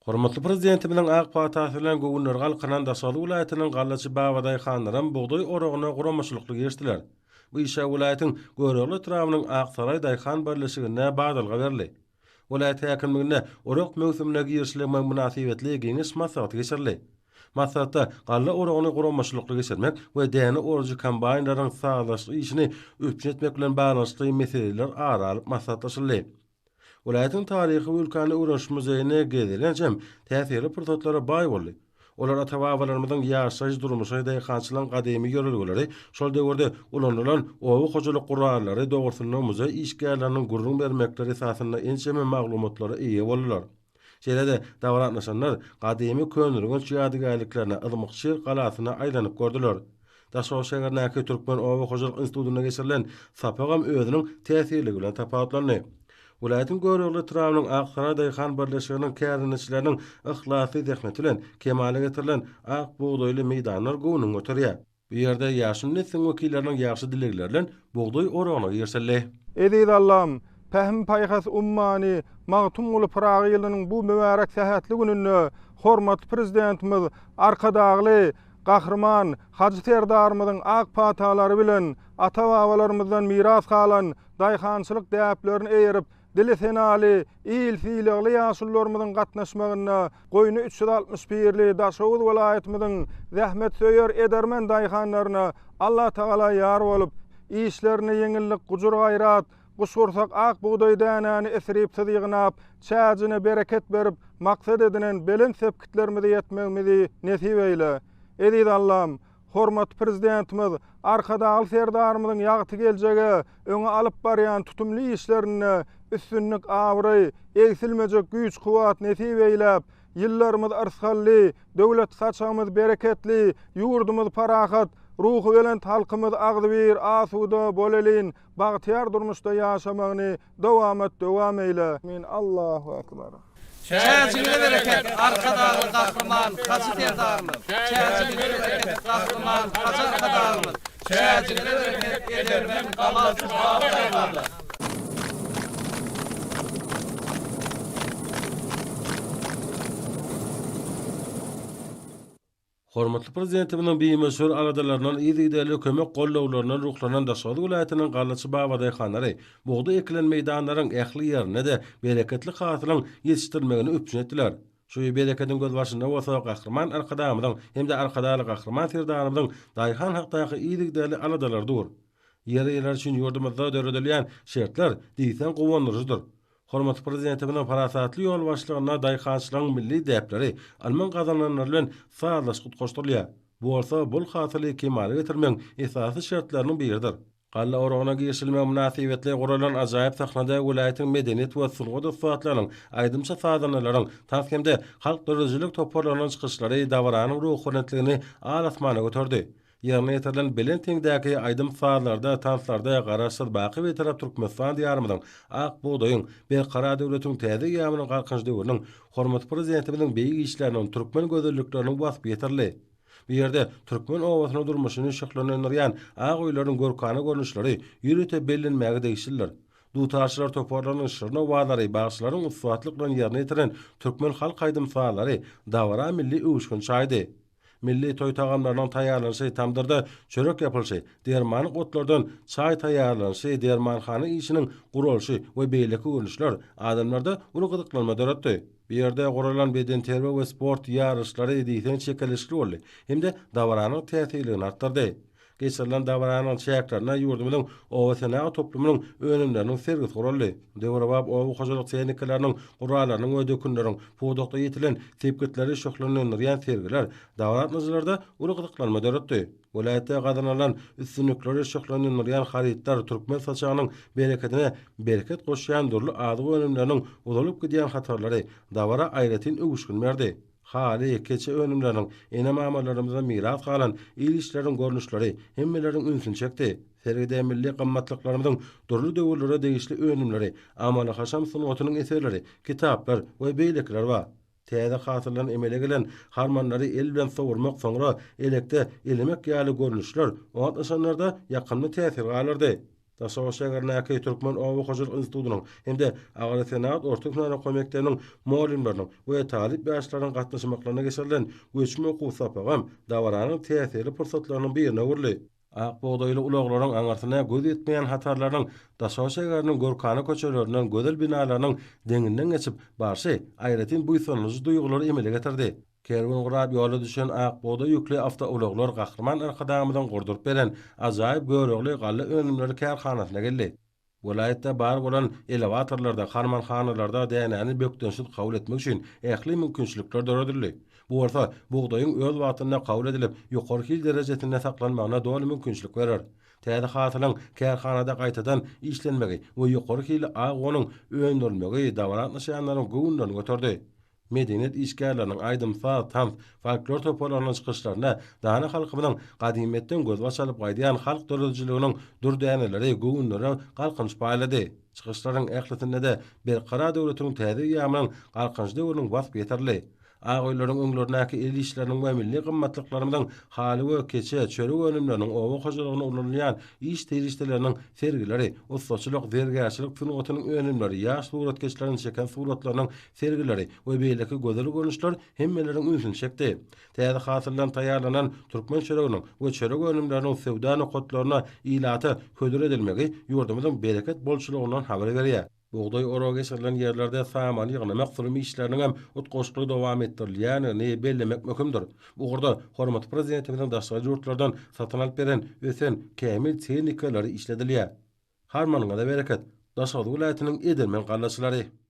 Hormatly Prezidentimiziň ak patasy bilen göwünleri galkynan Daşoguz welaýatynyň gallaçy babadaýhanlaram bugdaý oragyna guramaçylykly girişdiler. Bu işe welaýatyň Görogly etrabynyň Aksaraý daýhan birleşiginde badalga berildi. Welaýat häkimliginde orak möwsümine girişilmegi mynasybetli geňeş maslahaty geçirildi. Maslahatda galla oragyny guramaçylykly geçirmek we däne orujy kombaýnlaryň sazlaşykly işini üpjün etmek bilen baglanyşykly meseleler ara alyp maslahatlaşyldy. Welaýatyň Taryhy we ülkäni öwreniş muzeýine gezelenç hem täsirli pursatlara baý boldy. Olar ata-babalarymyzyň ýaşaýyş durmuşy, daýhançylygyň gadymy ýörelgeleri, şol döwürde ulanylan oba hojalyk gurallary dogrusynda muzeý işgärleriniň gürrüň bermekleri esasynda ençeme maglumatlara eýe boldular. Şeýle-de, dabara gatnaşanlar gadymy Köneürgenç ýadygärliklerine, Yzmykşir galasyna aýlanyp gördüler. Daşoguz şäherindäki Türkmen oba hojalyk institutynda geçirilen sapagam özüniň täsirligi bilen tapawutlandy. Welaýatyň Görogly etrabynyň Aksaraý daýhan birleşiginiň kärendeçileriniň yhlasly zähmeti bilen kemala getirilen ak bugdaýly meýdanlar göwnüňi göterýär. Bu ýerde ýaşuly nesliň wekilleriniň ýagşy dilegleri bilen bugdaý oragyna girişildi. Eziz Allam, Pähim-paýhas ummany Magtymguly Pyragy ýylynyň bu mübärek sähetli gününde hormatly Prezidentimiz Arkadagly Gahryman Hajy Serdarymyzyň ak patalary bilen ata-babalarymyzdan miras galan daýhançylyk däplerini eýerip, dili senaly, il sylagly ýaşulularymyzyň gatnaşmagynda goýny 361-li Daşoguz welaýatymyzyň zähmetsöýer edermen daýhanlaryna Allatagala ýar bolup, işlerine ýeňillik, gujur-gaýrat, guşgursak ak bugdaý dänäni isripsiz ýygnap, çäjine bereket berip, maksat edinen belent sepgitlerimize ýetmegimizi nesip eýle. Eziz Allam, hormatly Prezidentimiz Arkadagly Serdarymyzyň ýagty geljege öňe alyp barýan tutumly işlerinde üstünlik, abraý, egsilmejek güýç-kuwwat nesip eýläp, ýyllarymyz yrsgally, döwlet saçagymyz bereketli, ýurdumyz parahat, ruhubelent halkymyz agzybir, asuda, bolelin, bagtyýar durmuşda ýaşamagyny dowamat dowam eýle. Amin Allahu Ekber. Çäjiňize bereket Arkadagly Gahryman Hajy Serdarymyz Çäjiňize bereket Gahryman Hajy Arkadagymyz Çäjiňize bereket edermen gallaçy baba daýhanlar. Hormatly Prezidentimiziň bimöçber aladalaryndan, yzygiderli kömek-goldawlaryndan ruhlanan Daşoguz welaýatynyň gallaçy babadaýhanlary bugdaý ekilen meýdanlaryň ähli ýerinde-de bereketli hasylyň ýetişdirilmegini üpjün etdiler. Şu berekediň gözbaşynda bolsa Gahryman Arkadagymyzyň hem-de Arkadagly Gahryman Serdarymyzyň daýhan hakdaky yzygiderli aladalary dur. Ýer eýeleri üçin ýurdumyzda döredilýän şertler diýseň guwandyryjydyr. Hormatly Prezidentimiziň parasatly ýolbaşçylygynda daýhançylygyň milli däpleri ylmyň gazananlary bilen sazlaşykly utgaşdyrylýar. Bu bolsa bol hasyly kemala getirmegiň esasy şertleriniň biridir. Galla oragyna girişilmegi mynasybetli guralan ajaýyp sahnada welaýatyň medeniýet we sungat ussatlarynyň, aýdymçy-sazandalaryň, tans hem-de halk döredijilik toparlarynyň çykyşlary dabaranyň ruhubelentligini al-asmana göterdi. Ýerine ýetirilen belent heňdäki aýdym-sazlarda, tanslarda Garaşsyz, baky Bitarap Türkmenistan Diýarymyzyň, ak bugdaýyň, Berkarar döwletiň täze eýýamynyň Galkynyş döwrüniň, hormatly Prezidentimiziň beýik işleriniň, türkmen gözellikleriniň waspy ýetirildi. Bu ýerde türkmen obasynyň durmuşyny şöhlenendirýän ak öýleriň görkana görnüşleri ýörite bellenmäge degişlidir. Dutarçylar toparlarynyň şirin owazlary, bagşylaryň ussatlyk bilen ýerine ýetiren türkmen halk aýdym-sazlary dabara milli öwüşgin çaýdy. Milli toý tagamlarynyň taýýarlanyşy, tamdyrda çörek ýapylyşy, dermanlyk otlardan çaý taýýarlanyşy, dermanhana işiniň guralyşy we beýleki görnüşler adamlarda uly gyzyklanma döretdi. Bu ýerde guralan bedenterbiýe we sport ýaryşlary diýseň çekeleşikli boldy hem-de dabaranyň täsirligini artdyrdy. Geçirilen dabaranyň çäklerinde ýurdumyzyň oba senagat toplumynyň önümleriniň sergisi guraldy. Döwrebap oba hojalyk tehnikalarynyň, gurallarynyň we dökünleriň pudakda ýetilen sepgitleri şöhlenendirýän sergiler dabara gatnaşyjylarda uly gyzyklanma döretdi. Welaýatda gazanylan üstünlikleri şöhlenendirýän harytlar türkmen saçagynyň berekedine bereket goşýan dürli azyk önümleriniň uzalyp gidýän hatarlary dabara aýratyn öwüşgin berdi. Haly, keçe önümleriniň, ene-mamalarymyzdan miras galan el işleriniň görnüşleri hemmeleriň ünsüni çekdi. Sergide milli gymmatlyklarymyzyň dürli döwürlere degişli önümleri, amaly-haşam sungatynyň eserleri, kitaplar we beýlekiler bar. Täze hasyldan emele gelen harmanlary el bilen sowurmak soňra elekde elemek ýaly görnüşler oňa gatnaşanlarda ýakymly täsir galdyrdy. Daşoguz şäherindäki Türkmen oba hojalyk institutynyň hem-de Agrosenagat orta hünär okuw mekdebiniň mugallymlarynyň we talyp ýaşlaryň gatnaşmaklarynda geçirilen göçme okuw sapagam dabaranyň täsirli pursatlarynyň birine öwrüldi. Ak bugdaýly ulaglaryň aňyrsyna göz ýetmeýän hatarlarynyň Daşoguz şäheriniň görkana köçelerinden gözel binalarynyň deňinden geçip barşy aýratyn buýsandyryjy duýgulary emele getirdi. Kerwen gurap ýola düşen ak bugdaý ýükli awtoulaglar Gahryman Arkadagymyzyň gurduryp beren ajaýyp Görogly galla önümleri kärhanasyna geldi. Welaýatda bar bolan elewatorlarda, harmanhanalarda dänäni bökdençsiz kabul etmek üçin ähli mümkinçilikler döredildi. Bu bolsa bugdaýyň öz wagtynda kabul edilip, ýokary hil derejesinde saklanmagyna doly mümkinçilik berer. Täze hasylyň kärhanada gaýtadan işlenmegi we ýokary hilli ak unuň öndürilmegi dabara gatnaşýanlaryň göwünlerini göterdi. Medeniýet işgärleriniň aýdym-saz, tans, folklor toparlarynyň çykyşlarynda dana halkymyzyň gadymyýetden gözbaş alyp gaýdýan halk döredijiliginiň dürdäneleri göwünlere galkynyş paýlady. Çykyşlaryň ählisinde-de Berkarar döwletiniň täze eýýamynyň Galkynyş döwrüniň waspy ýetirildi. Ak öýleriň öňlerindäki el işleriniň we milli gymmatlyklarymyzyň haly we keçe, çörek önümleriniň, oba hojalygynda ulanylýan iş serişdeleriniň sergileri, ussaçylyk, zergärçilik sungatynyň önümleri, ýaş suratkeşleriň çeken suratlarynyň sergileri we beýleki gözel görnüşler hemmeleriň ünsüni çekdi. Täze hasyldan taýýarlanan türkmen çöreginiň we çörek önümleriniň söwda nokatlarynda ilata hödür edilmegi ýurdumyzyň bereket bolçulygyndan habar berýär. Bugdaý oragy geçirilen ýerlerde saman ýygnamak sürüm işleriniň hem utgaşykly dowam etdirilýändigini bellemek möhümdir. Bu ugurda hormatly Prezidentimiziň daşary ýurtlardan satyn alyp beren ösen, kämil tehnikalary işledilýär. Harmanyňyza bereket, Daşoguz welaýatynyň edermen gallaçylary!